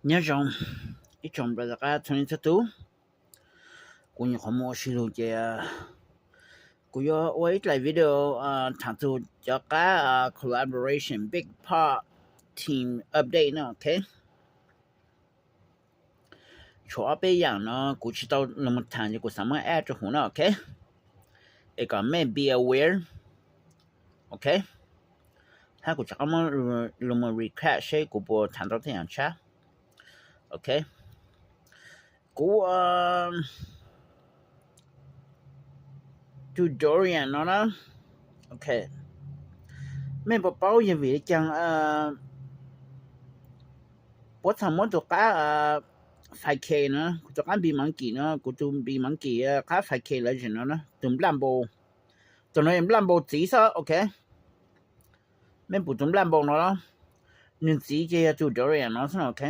Nyob zoo ib tsoom brother qab txhua leej txhua tus. Kuv nyuam qhuav mus ua si lug ces kuv yuav ua ib dlaim video thaam txug cov qab collaboration Big Pop team update no, ok. Tshuav ob peb yaam no kuv tsis tau lug mus thaam ces kuv xaav muab add rua huv no, ok. Es kom mej be aware, ok. Hab kuv rov qab muab lug mus recap seb kuv puas thaam tau tej yaam tshab, ok. Kuv tus Dorian no na, ok, mej puas paub yog vim le caag puab txhaj muab tus qab five K no, kuv tus qab Big Monkey no, kuv tus Big Monkey qab five K Legend no, tus nplaj npau, tus no yog nplaj npau txiv xwb, ok. Mej pum tus nplaj npau no, nwg txiv ces yog tus Dorian no xwb, ok.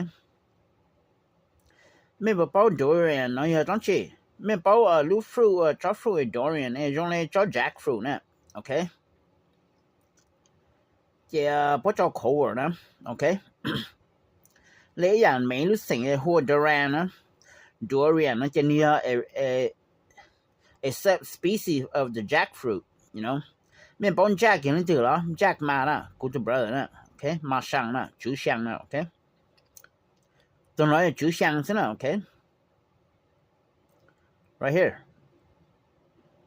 Mej puas paub Dorian no yog dlaab tsi? Mej paub lub fruit, tsob fruit Dorian zoo le tsob jackfruit na, ok. Ces puab tso cover na, ok. Le ib yaam Meiv lub xeem hu ua Dorian na, Dorian no ces nwg yog a subspecies of the jackfruit, you know. Mej paub jack yog leej twg los? Jack Ma na, kuv tus brother na, ok, Ma Sang na, Tswv Xyaa na, ok. Tus no yog Tswv Xyaa xwb na, ok. Right here,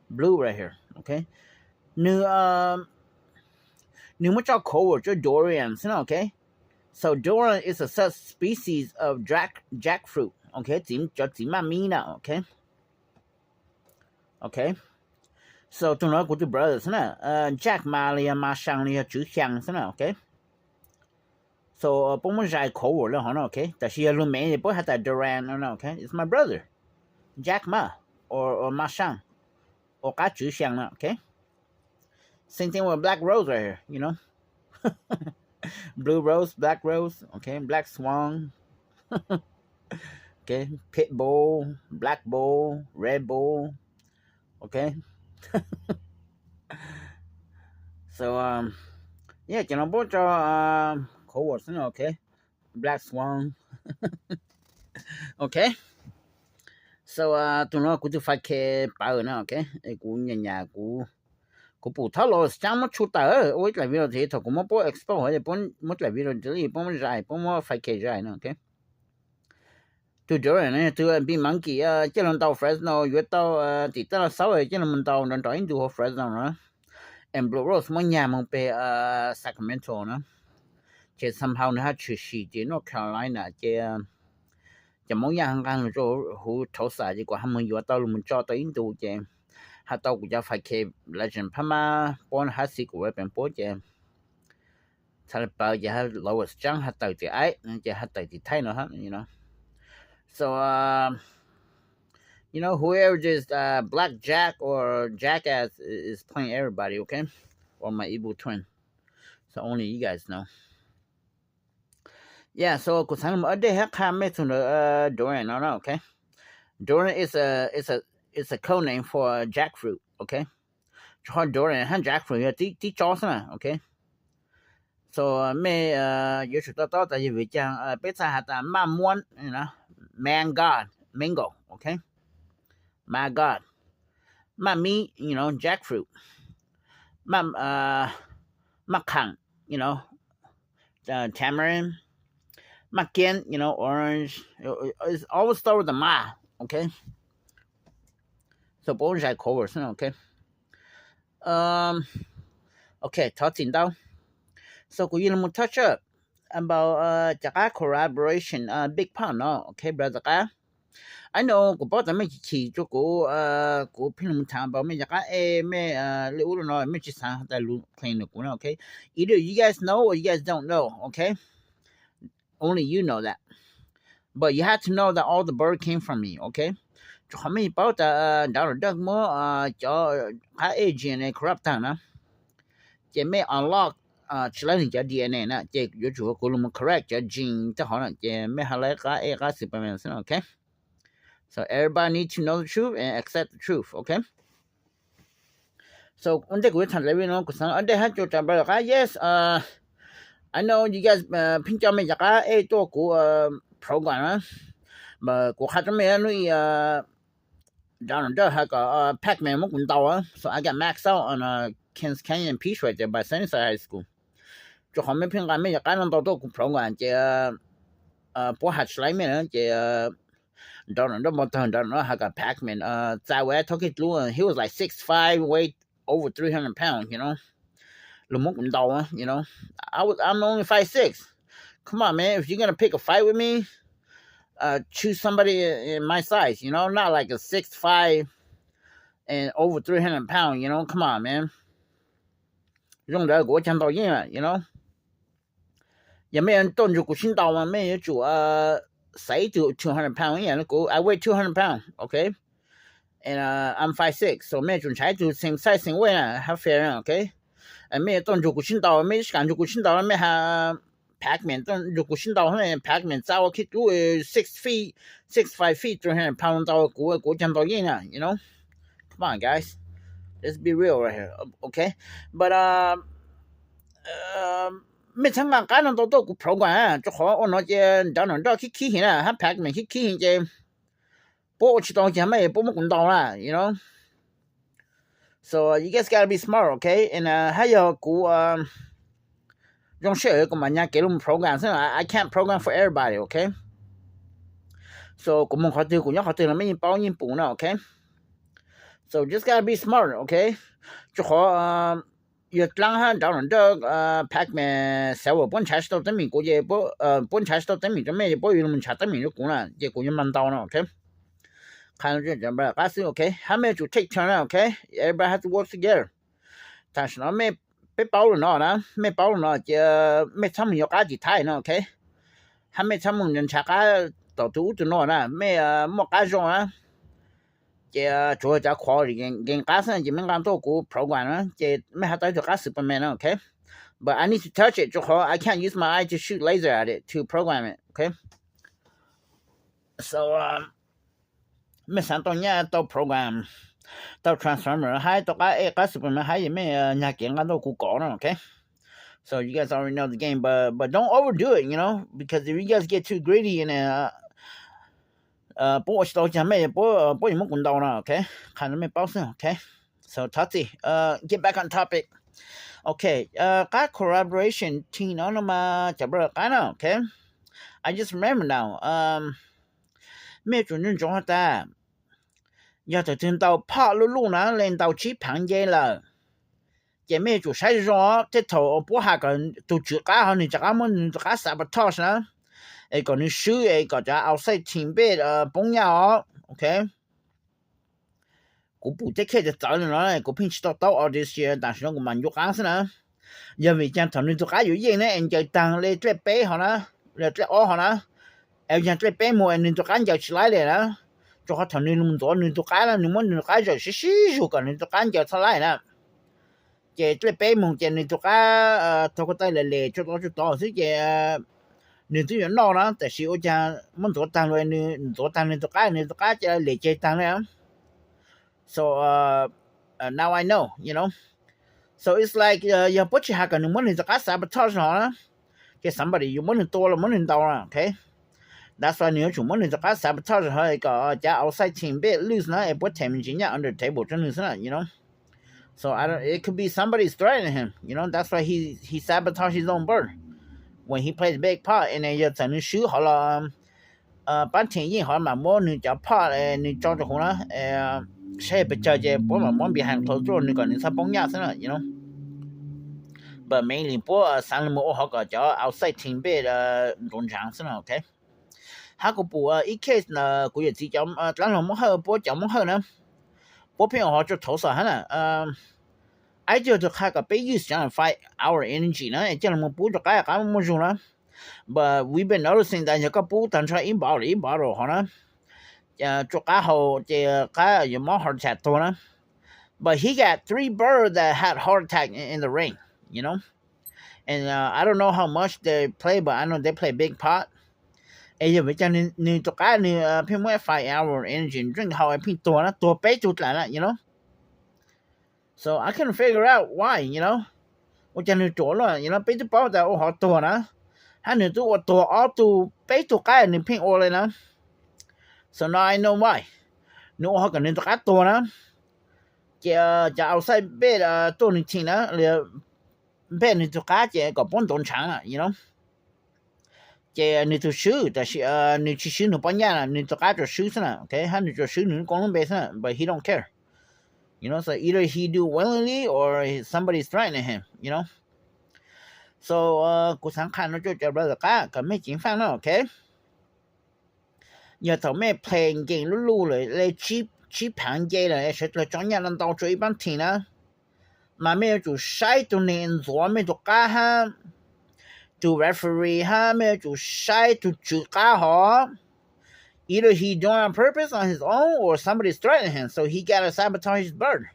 blue right here, ok. Nwg, nwg muab tso cover rua Dorian xwb na, ok. So Dorian is a subspecies of jack, jackfruit, ok, cov txiv maj mib na, ok. Ok, so tus no kuv tus brother xwb na, Jack Ma los yog Ma Sang los yog Tswv Xyaa xwb na, ok. So puab muab zais cover le hov no, ok. Tab sis yog lug Meiv puab has tas Dorian no, ok, it's my brother, Jack Ma, or Ma Sang, or qab Tswv Xyaa no, ok. Same thing with black rose right here, you know. Blue rose, black rose, ok, black swan, ok, pit bull, black bull, red bull, ok. So yeah, cov no puab tso cover xwb no, ok. Black swan, ok. So tus no kuv tus five K pawg na, ok. Kuv nyam nyam kuv pum thab los caab muab tshu tawm ua ib dlaim video, thaum kuv muab puab expose ces muab dlaim video delete, puab muab zais, puab muab five K zais no, ok. Tus Dorian no yog tus Big Monkey coj lug ntaus Fresno, yuav tau tim toj laj xauv coj lug ntaus nrov nrov ib ntus huv Fresno no, and Blue Rose muab nyag moog peg Sacramento na. Ces somehow nwg hab tshwm sim tim North Carolina ces cov Moob Yaj nqaa lug rua huv Tulsa ces kuv hab moog yuav tau lug moog tso tau ib ntus ces has tau kuv cov five K Legend phab mab puab hab xib kuv ua peem puab ces txhad le pawg ces hab lawv ua tsaab has tawm tim aib ces has tawm tim thaij no hab, you know. So you know, whoever this black jack or jackass is playing everybody, okay, or my evil twin, so only you guys know. Yeah, so kuv xaav lug update hab qha mej txug ntawm Dorian no na, ok. Dorian is a, is a, is a code name for jackfruit, ok. Tso Dorian hab jackfruit yog tib tsob xwb na, ok. So mej yuav tsum to taub tas yog vim caag peb txhaj has tas maj muab, man god, mango, ok. Man god, maj mib, you know, jackfruit, maj khaam, you know, tamarind, maj kiab, you know, orange, it's always start with a maj, ok. So puab zais cover xwb, ok. Ok, thov txim ntau. So kuv yuav lug moog touch up about cov qab collaboration Big Pun no, ok brother qab. I know kuv paub tas mej chim chim rua kuv, kuv pheej lug moog thaam about mej cov qab ej, mej li ub li no, mej tsis xaav has tas lug claim ntawm kuv na, ok. Either you guys know or you guys don't know, ok. Only you know that. But you have to know that all the bird came from me, ok. Rua qhov mej paub tas nrad los dawj muab cov qab ej DNA corrupt taag na, ces mej unlock tsis lawv nwg cov DNA na, ces yuav tsum kuv lug moog correct cov gene tej hov na, ces mej has lawv qab ej qab xwm pab xwb, ok. So everybody need to know the truth and accept the truth, ok. So ua ntej kuv yuav thaam dlaim video no kuv xaav update hab rua cov brother qab, yes, I know you guys pheej coj mej cov qab ej tuaj kuv program na. Mas kuv qha rau mej hnub ib, Donald Duck has kom Pac-Man muab kuv ntaus, so I got maxed out on Kings Canyon Peace right there by Sunnyside High School. Rau qhov mej pheej nqa mej cov qab no ntau tuaj kuv program ces puab has tsis laib mej na ces Donald Duck npau taug Donald Duck has kom Pac-Man txais ua thab kej dlub, he was like six five, weigh over three hundred pounds, you know. Luag muab kuv ntaus, you know. I was, I'm only five six. Come on, man. If you're gonna pick a fight with me, uh, choose somebody in my size, you know, not like a six five and over three hundred pounds, you know. Come on, man. Zoo ntawd kuv ua caag ntaus yeej, you know. Yog mej tuaj nrug kuv sib ntaus mas mej yuav tsum xaiv ib tug two hundred pound ib yam li kuv, I weigh two hundred pound, okay? And uh, I'm five six, so mej yuav tsum nrhav ib tug same size same weight na, hab fair na, okay? Mej yuav tuaj nrug kuv sib ntaus, mej tsis kam nrug kuv sib ntaus, mej has Pac-Man tuaj nrug kuv sib ntaus, Pac-Man txaj ua khib dlub six feet, six five feet, three hundred pound ntaus kuv, kuv ua caag ntaus yeej na, you know? Come on, guys. Let's be real right here, okay? But uh, mej txhaj nqa qab no ntau tuaj kuv program, rau qhov ua no ces nrov nrov nroj khib khib heev na, hab Pac-Man khib khib heev ces puab ua tsis tau ces mej puab muab kuv ntaus na, you know. So uh, you guys gotta be smart, okay? And uh, hab yog kuv zoo sij hawm kuv mam nyag kev lug program xwb, I can't program for everybody, okay? So kuv moog qhov twg kuv nyob qhov twg los mej yeej paub yeej pum na, okay? So just gotta be smart, okay? Rau qhov yog dlaab hab nrov nroj Pac-Man xav uas puab nrhav tsis tau teeb meem kuv ces, puab nrhav tsis tau teeb meem rau mej ces puab yuav lug nrhav teeb meem rau kuv na ces kuv yuav mag ntaus no, okay? Qha qab xwb, okay? Hab mej yuav tsum take turn na, okay? Everybody has to work together. Tam sim no mej, peb paub lug no na, mej paub lug no ces mej txhob moog yuav qab tim thaiv no, okay? Hab mej txhob moog nrhav qab tom tug ub tug no na, mej muaj qab zoo na ces tsuav cov qhuav nkees qab xwb ces mej nqa tuaj kuv program na ces mej has tau ib tug qab Superman na, okay? But I need to touch it rau qhov I can't use my eye to shoot laser at it to program it, okay? So mej xaav tau nyaj tau program, tau transformer hab tau qab ej qab Superman hab es mej nyag kev nqa tuaj kuv kov na, okay? So you guys already know the game, but but don't overdo it, you know, because if you guys get too greedy and puab ua tsis tau caag mej, puab yuav muab kuv ntaus na, okay? Qha rau mej paub xwb, okay? So thov txim, get back on topic. Okay, qab collaboration team no no mas cov brother qab na, okay? I just remember now, mej yuav tsum ntsoov has tas yog thaum twg ntaus phoj luj luj na le ntaus tsib phaav nce lawm ces mej yuav tsum saib zoo zoo, tej thaum puab has kom tug tswv qab ho nwg rov qab muab nwg tug qab sabotage na, es kom nwg swb es kom cov outside team peb poob nyaj os, okay? Kuv pum tej case txawv le no, kuv pheej tsis tau taub audition, tam sim no kuv mam ncu qaab xwb na. Yog vim caag thaum nwg tug qab yuav yeej na es ncaws taag le dlej peb hov na, le dlej ob hov na, es yog dlej peb moog es nwg tug qab ncaws tsis laib le na, rua qhov thaum nwg lug ntxuav nwg tug qab na, nwg muab nwg tug qab zawm sib sib zug kom nwg tug qab ncaws txhob laib na. Ces dlej peb moog ces nwg tug qab taug ko taw le le tsuj tod tsuj tod xwb ces nwg twb yuav noj na, tab sis ua caag muab ntxuav taag lug, nwg ntxuav taag nwg tug qab, nwg tug qab ca le ceg taag le. So now I know, you know. So it's like yog puab tsis has kom nwg muab nwg tug qab sabotage hov na, ces somebody yuav muab nwg tua los muab nwg ntaus na, okay? That's why nwg yuav tsum muab nwg tug qab sabotage hov kom cov outside team peb lose na, es puab them me ntsis nyaj under table rua nwg xwb na, you know. So I don't, it could be somebody threatening him, you know. That's why he he sabotage his own bird when he plays big pot, and then yog txawm nwg swb hov los pab them yeej hov mam muab nwg cov pot nwg tso rua huv na, saib pes tsawg ces puab mam muab behind closed door nwg kom nwg txhob poob nyaj xwb na, you know. But mainly puab xaav lug moog ua hov kom cov outside team peb ntuav ntshaav xwb na, okay. Hab kuv pum ib case na, kuv yawm txiv cov dlaab hluas Moob Hawj, puab cov Moob Hawj na, puab pheej ua hov rua Tulsa hab na. Ib tug tug qha kom peb use cov five hour energy na, es coj lug moog pub rua qab, qab muaj zug na. But we've been noticing that yog koj pub taag nrho ib bottle ib bottle hov na, rua qab haus ces qab yuav mob heart attack tuag na. But he got three birds that had heart attack in, in the ring, you know. And uh, I don't know how much they play, but I know they play big pot. Es yog vim caag nwg tug qab nwg pheej muab five hour energy drink haus es pheej tuag na, tuag peb tug dlaim na, you know. So I couldn't figure out why, you know. Ua caag nwg ruam luaj, you know, peb twb paub tas ua hov tuag na. hab nws twb ua tuag ob tug peb tug qab nws pheej ua li na. So now I know why. Nws ua ho kom nws tug qab tuag na. Ces cov outside bet tuaj nws team na, li bet nws tug qab ces kom puab ntuav ntshaav na, you know. Ces nws tug swb, tab sis nws tsis swb nws pob nyaj na, nws tug qab tsuas swb xwb na, okay, hab nws tsuas swb nws lub koob lub npe xwb na, but he don't care. You know, so either he do willingly or somebody threatening him, you know. So kuv xaav qha no rua cov brother qab kom mej ceev faaj na, okay. Yog thaum mej play game luj luj lawm le tsib phaav nce lawm sawv dlawg tso nyaj ntau ntau rua ib paab team na, mas mej yuav tsum saib tug neeg ntxuav mej tug qab hab tug referee hab mej yuav tsum saib tug tswv qab hov. Either he doing on purpose on his own or somebody threatened him, so he gotta sabotage his bird,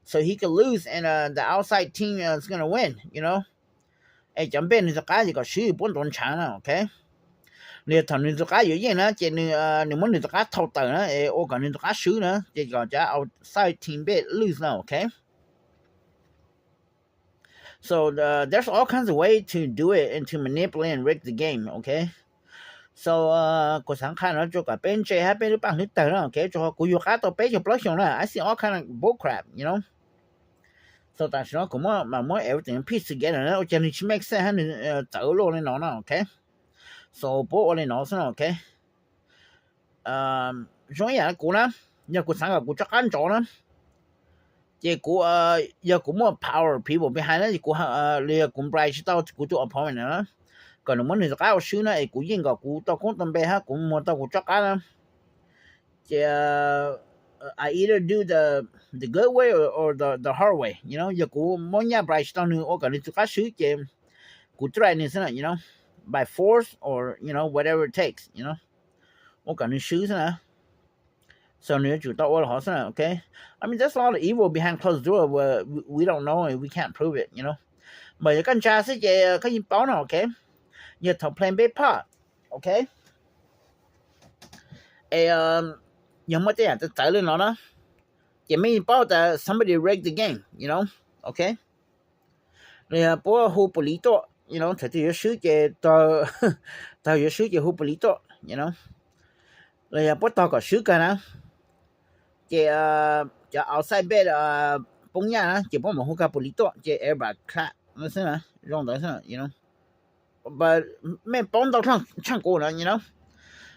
so he could lose and uh, the outside team is gonna win, you know. Es cov npej nws tug qab ces kom swb puab ntuav ntshaav na, okay. Los yog thaum nws tug qab yuav yeej na ces nws muab nws tug qab thau tawm na es ua kom nws tug qab swb na ces kom cov outside team npej lose na, okay. So uh, there's all kinds of way to do it and to manipulate and rig the game, okay. So uh, kuv xaav qha no rua kom peb ntse hab peb lub paaj hlwb tawg na, okay. Rua qhov kuv yug qab tau peb caug plaub xyoos na, I see all kind of bullcrap, you know. So tam sim no kuv muab, mas muab everything piece together na, ua cas nws tsis make sense hab nws txawv luaj li no na, okay. So puab ua li no xwb na, okay. Zoo ib yam kuv na, yog kuv xaav kom kuv tsob qab ntsov na, ces kuv, yog kuv muaj power people behind na, ces kuv, los yog kuv bribe tsis tau kuv tug opponent na, kom nws muab nws tug qab ua swb na es kuv yeej kom kuv tau koob tau npe hab kuv muag tau kuv tsob qab na. Ces I either do the the good way or, or the the hard way, you know. Yog kuv muab nyaj bribe tsis tau nws ua kom nws tug qab swb ces kuv threaten nws xwb na, you know, by force or, you know, whatever it takes, you know, ua kom nws swb xwb na. So nws yuav tsum tau ua li hov xwb na, okay. I mean, there's a lot of evil behind closed door, but we don't know and we can't prove it, you know. Mas yog koj ntsa xwb ces koj yeej paub no, okay. Yog thaum play npej poj, okay, es yog muaj tej yam txawv txawv li no na, ces mej yeej paub tas somebody rigged the game, you know, okay. Los yog puab hu police tuaj, you know, thaum twg yuav swb ces, thaum yuav swb ces hu police tuaj, you know. Los yog puab tog kom swb kag na, ces cov outside bet poob nyaj na ces puab mam hu kag police tuaj ces everybody clap xwb na, zoo ntawd xwb na, you know. Mej paub ntau tshaaj kuv na, you know,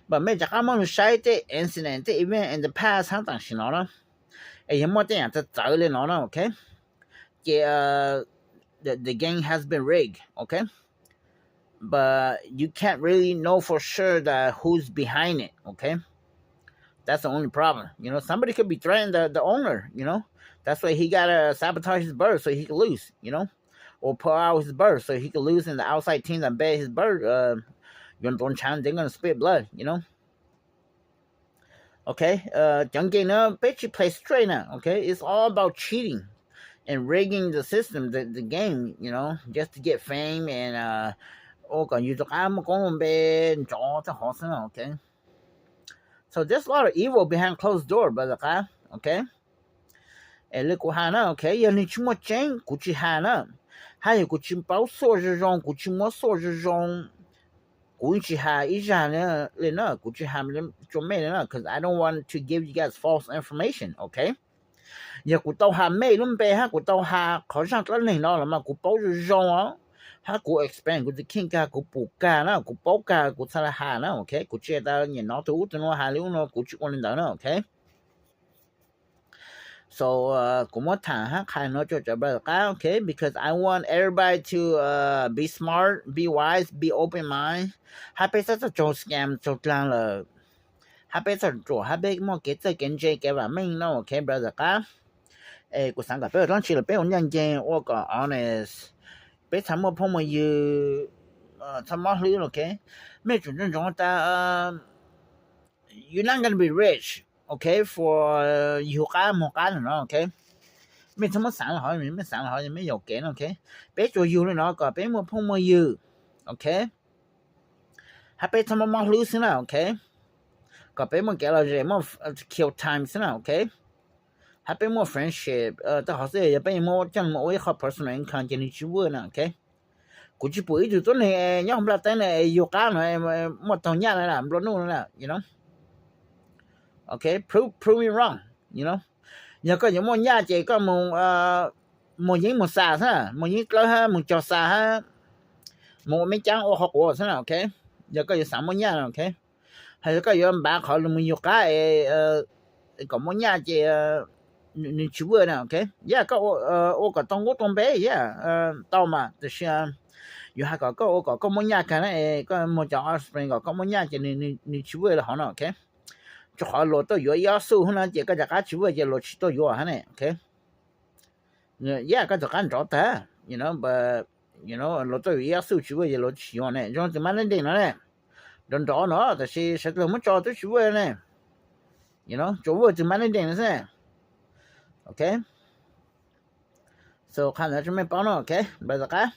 but mej rov qab muab lug saib tej incident, tej event in the past hab tam sim no na, es yog muaj tej yam txawv txawv li no na, okay, ces the game has been rigged, okay. But you can't really know for sure that who's behind it, okay? That's the only problem. You know, somebody could be threatening the, the owner, you know? That's why he gotta sabotage his bird so he could lose, you know? Or pull out his bird so he could lose and the outside team that bet his bird, uh, yuav ntuav ntshav, they're gonna spit blood, you know? Okay, cov game no peb tsis play straight na, okay? It's all about cheating and rigging the system, the, the game, you know, just to get fame and uh, ua kom yus rov qab muaj koob muaj npe nrov tej hov xwb na, okay? So there's a lot of evil behind closed door, brother qab, okay? Es li kuv has na, okay, yog nws tsis muaj tseeb kuv tsis has na, hab yog kuv tsis paub xuaj zoo zoo, kuv tsis muab xuaj zoo zoo, kuv tsis has ib zag li na, kuv tsis has rua mej li na, cause I don't want to give you guys false information, okay? Yog kuv tau has mej lub npe hab kuv tau has qhov zaj dlaab neeg no los mas kuv paub zoo zoo os, hab kuv explain kuv txiv kheej kag, kuv pum kag na, kuv paub kag kuv txhaj le has na, okay? Kuv tsis tas nyam nov tug ub tug nuav has li ub no, kuv tsis ua li ntawd na, okay? So kuv muab tham hab qha no rua cov brother qab, okay, because I want everybody to uh, be smart, be wise, be open mind. Hab peb txhob txog tsaug scam tsaug dlaag lawm, hab peb txhob ruam, hab peb muaj kev txawj kev ntse kev vam meej no, okay brother qab. Es kuv xaav kom peb ua dlaab tsi los peb ua ncaaj nceeg, ua kom honest, peb txhob muaj phooj muaj ywg, txhob mob hlwb, okay. Mej tsum ntsoov tas you're not gonna be rich, okay, for yug qab moog qab no, okay. Mej txhob muab xaav le hov, mej xaav le hov mej yuam kev no, okay. Peb tsuas yug li no kom peb muaj phooj muaj ywg, okay, hab peb txhob mob mob hlwb xwb na, okay. Kom peb muaj kev lom zem, muaj kill time xwb na, okay. Hab peb muaj friendship tej hov xwb, yog peb muab coj mus ua ib qho personal income ces nws tsis work na, okay. Kuv tsis pum ib tug tuab neeg nyob hauv nplaj teeb no yug qab no muaj taug nyaj no nplua nuj no, you know. Ok, prove, prove me wrong, you know. Yog koj yuav muaj nyaj ces koj mus, mus yeeb mus xas xwb, mus yeeb dlawb hab mus cog xas hab mus ua meb caab ua qhov quav xwb na, ok. Yog koj yuav xav muaj nyaj, ok. Hos yog koj yuav npav qhov lug mus yug qab es kom muaj nyaj ces nws tsis work na, ok. Yeah, koj ua kom tau nqub tau npe, yeah, tau mas, tab sis yuav has kom koj ua kom koj muaj nyaj kag na es koj muag cov offspring kom koj muaj nyaj ces nws tsis work li hov no, ok. Rua qhov luag tuaj yuav ib ob xuj hab no ces koj rov qab tsis work ces luag tsis tuaj yuav hab ne, ok. Yeah, koj rov qab nrov tag, you know, but, you know, luag tuaj yuav ib ob xuj tsis work ces luag tsis yuav ne. Zoo tug mab neeb dees no ne, nrov nrov no tab sis sawv dlawg muab tso twb tsis work ne, you know, tsuas work tug mab neeb dees no xwb. Ok. So qha ntawd rua mej paub no, ok, npawg tom qab.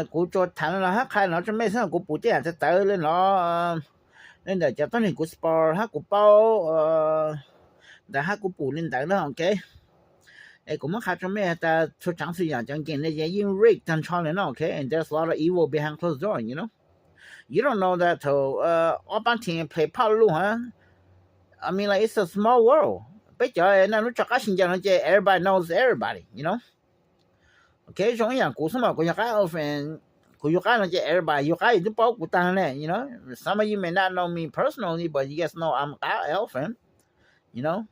Kuv tsuas tham no los hab qha no rua mej xwb, kuv pum tej yam txawv txawv le no, le ntawm cov tuab neeg kuv spot hab kuv paub ntawd hab kuv pum le ntawd na, ok. Es kuv muab qha rua mej tas txhua tsav txhua yam cov game ne yeej rigged tag nrho le no, ok, and there's a lot of evil behind closed door, you know. You don't know that thaum ob pab team play phoj luj hab. I mean, like, it's a small world. Peb cov naj lub tso qab si ncaws no ces everybody knows everybody, you know. Ok, zoo ib yam kuv xwb mas kuv yug qab elephant, kuv yug qab no ces everybody yug qab twb paub kuv tag ne, you know. Some of you may not know me personally, but you guys know I'm qab elephant, you know.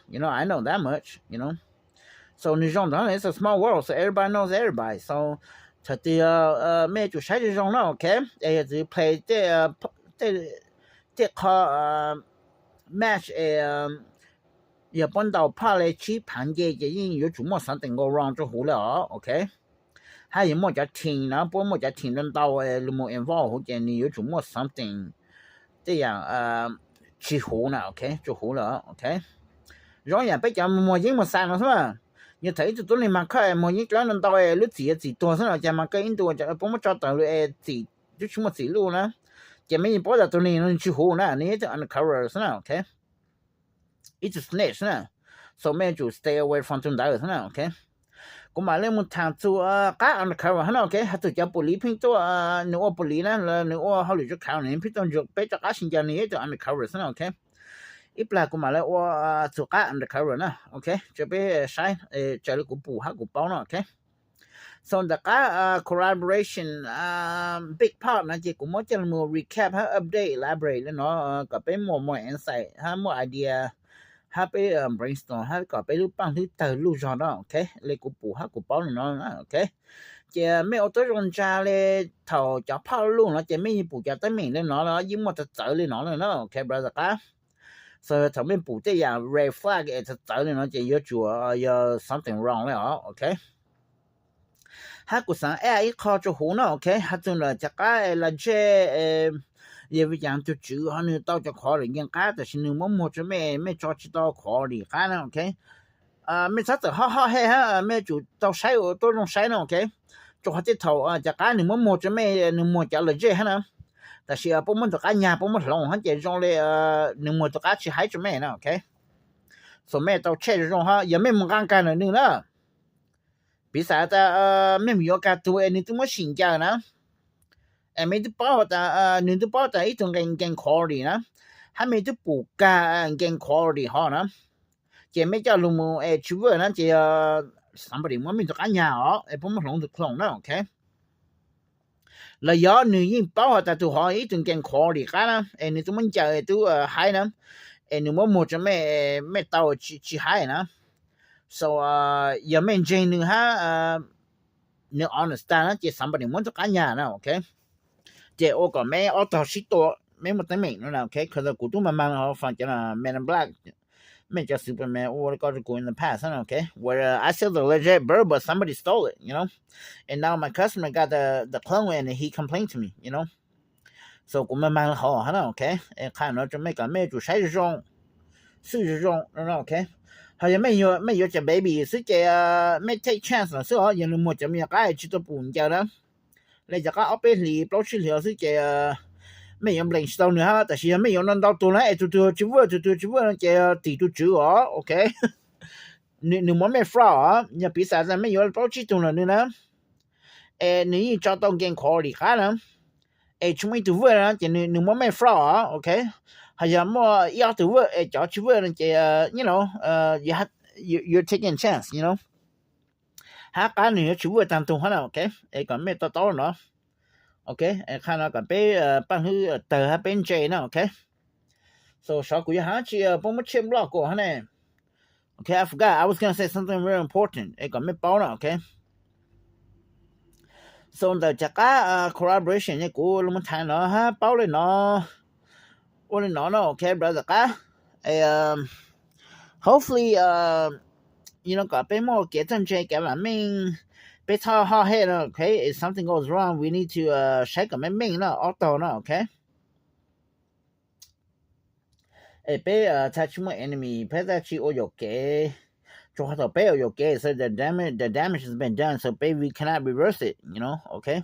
You know, I know that much, you know. So nws zoo ntawd, it's a small world, so everybody knows everybody. So thaum twg mej yuav tsum saib zoo zoo na, ok. Es yog txwv play tej qho match es yog puab ntaus phoj le tsib phav nce ces yeej yuav tsum muaj something go wrong rua huv le os, ok. Hab yog muaj cov team no, puab muaj cov team ntau ntau lug mus involve huv ces nws yuav tsum muaj something tej yam tsis huv na, ok, tsis huv le, ok. Zoo yam peb cov muag yeeb muag xas no xwb, yog thaum ib tug tuab neeg mas koj muag yeeb dlawb ntau ntau lub txim yuav txim tuag xwb no ces mas koj ib ntu puab muab tso tawm lug es txim twb tsis muaj txim luj na, ces mej yeej paub tas tug neeg no tsis huv na, nws yog ib tug undercover xwb na, ok. Ib tug snitch xwb na. So mej yuav tsum stay away from tug ntawd xwb na, ok. Kuv mam le mus tham txug qab undercover hab no, ok. Has txug cov police pheej tuaj, nws ua police na, nws ua hauj lwm rua county, nws pheej tuaj nrug peb rov qab si ncaws, nws yog ib tug undercover xwb na, ok. Ib plag kuv mam le ua txug qab undercover na, ok, rua peb saib, raws le kuv pum hab kuv paub no, ok. So ntawm qab collaboration big part no ces kuv muab coj lug mus recap hab update elaborate le no, kom peb muaj more insight hab muaj idea, hab peb brainstorm hab kom peb lub paaj hlwb tawg luj zog no, ok. Le kuv pum hab kuv paub le no, ok. Ces mej ua tuab zoo ntsa le, thaum cov phoj luj no ces mej yeej pum cov teeb meem le no los yeej muaj txawv txawv le no le na, ok brother qab. So thaum mej pum tej yam red flag es txawv txawv le no ces yuav tsum yog something wrong le os, ok. Hab kuv xaav add ib qho rua huv no, ok, has txug ntawm cov qab lajej, yog vim cas tug tswv ho nws tau cov quality nkeeg qab tab sis nws muab muag rua mej, mej tso tsis tau quality qab na, ok. Mej txhob txawm hoj hoj hej hab, mej yuav tsum tau saib ua tuab zoo saib no, ok. Rua qhov tej thaum cov qab nws muab muag rua mej, nws muag cov lajej hab na, tab sis puab muab tug qab nyag puab muab hloov hab ces zoo le nws muag tug qab tsis haib rua mej na, ok. So mej tau check zoo zoo hab yog mej mus nqaa kag ntawm nws na, piv xam tas mej mus yuav kag tug es nws twb muab sim ncaws na, es mej twb paub tas, nws twb paub tas ib tug nkeeg quality na, hab mej twb pum kag nkeeg quality hov na, ces mej coj lug mus es tsis work na ces somebody muab mej tug qab nyag os es puab muab hloov tug clone na, ok. Los yog nws yeej paub has tas tug hov ib tug nkeeg quality qab na, es nws twb muab ncaws es twb haib na, es nws muab muag rua mej, mej tau tsis haib na. So yog mej ntseeg nws hab nws honest na ces somebody muab tug qab nyag na, ok. Ces ua kom mej ob tog sib tua, mej muaj teeb meem no, ok. Cause kuv tub mag mag hov from cov Men in Black, mej cov Superman ua le ko rua kuv in the past, ok. Where I sell the legit bird but somebody stole it, you know. And now my customer got the the clone and he complained to me, you know. So kuv mag mag hov hab na, ok. Qha no rua mej kom mej yuav tsum saib zoo zoo, xwb zoo zoo no, ok. Ho yog mej yuav, mej yuav cov baby xwb ces mej take chance no xwb os, yog nws muag cov me nyuam qab tsis tau pum ncaws na, le cov qab ob peb hlis plaub tsib hlis xwb ces mej yuav blame tsis tau nws hab, tab sis yog mej yuav ntau ntau tug na es tug twg tsis work tug twg tsis work no ces tim tug tswv os, ok. nws muab mej fraud os, yog piv xam mej yuav plaub tsib tug ntawm nws na, es nws yeej tso tau game quality qab na, es tsis muaj ib tug vwj na ces nws muab mej fraud os, ok. Ho yog muaj ib ob tug vwj es cov tsis vwj no ces you know, you're taking chance, you know. Hab qab nws yuav tsis vwj tag tug hab na, ok. Es kom mej to taub no, ok. Qhaj no kom peb paj hlwb tawg hab peb ntse na, ok. So xyov kuv yuav hab tsi puab muab tshiaj block kuv hab ne. Ok, I forgot I was gonna say something very important es kom mej paub na, ok. So ntawm cov qab collaboration ne kuv los tham no hab paub li no, ua li no no, ok brother qab. Hopefully you know kom peb muaj kev txawj ntse kev vam meej, peb txhob hot head no, ok. If something goes wrong we need to saib kom meej meej no, ob tog no, ok. Es peb txhaj tsis muaj enemy, peb txhaj tsis ua yuam kev. Tsuas qhov thaum peb ua yuam kev so the damage, the damage has been done, so peb we cannot reverse it, you know, ok.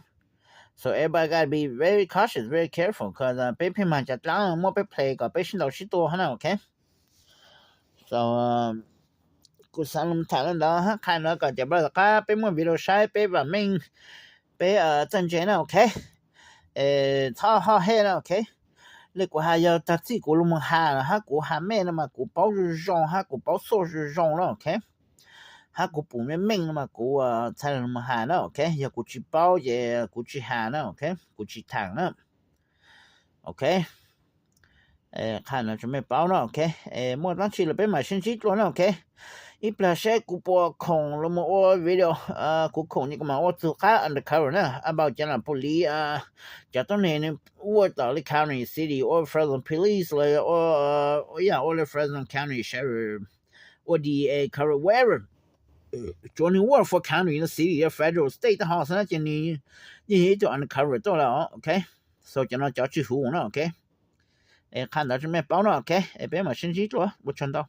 So everybody gotta be very cautious, very careful, cause peb pheej mag cov dlaab muab peb play kom peb sib ntaus sib tua hab na, ok. So kuv xaav lug tham le ntawd hab qha no kom cov brother qab peb muaj video saib peb vam meej, peb txawj ntse na, ok. Txhob hot head na, ok. Le kuv has yog tag txij kuv lug moog has hab kuv has mej no mas kuv paub zoo zoo hab kuv paub xuaj zoo zoo na, ok. Hab kuv pum meej meej no mas kuv txhaj lug moog has na, ok. Yog kuv tsis paub ces kuv tsis has na, ok, kuv tsis tham na, ok. Qha no tso mej paub no, ok. Muaj dlaab tsi los peb mam sib ntsib dlua na, ok. Ib plag saib kuv puas khoom los mus ua video, kuv khoom ces kuv mam ua txug qab undercover na, about cov nam pum li, cov tuab neeg nwg ua tom li county, city, ua Fresno police los ua, ua yam ua li Fresno County Sheriff, ua D E A cover whatever. Tsuav nwg work for county, city, federal, state tej ho xwb na ces nwg yeej yog ib tug undercover tuaj lawm, ok. So cov no cov tsis huv na, ok. Qha ntawd tso mej paub no, ok. Es peb mam sib ntsib dlua, ua tsaug ntau.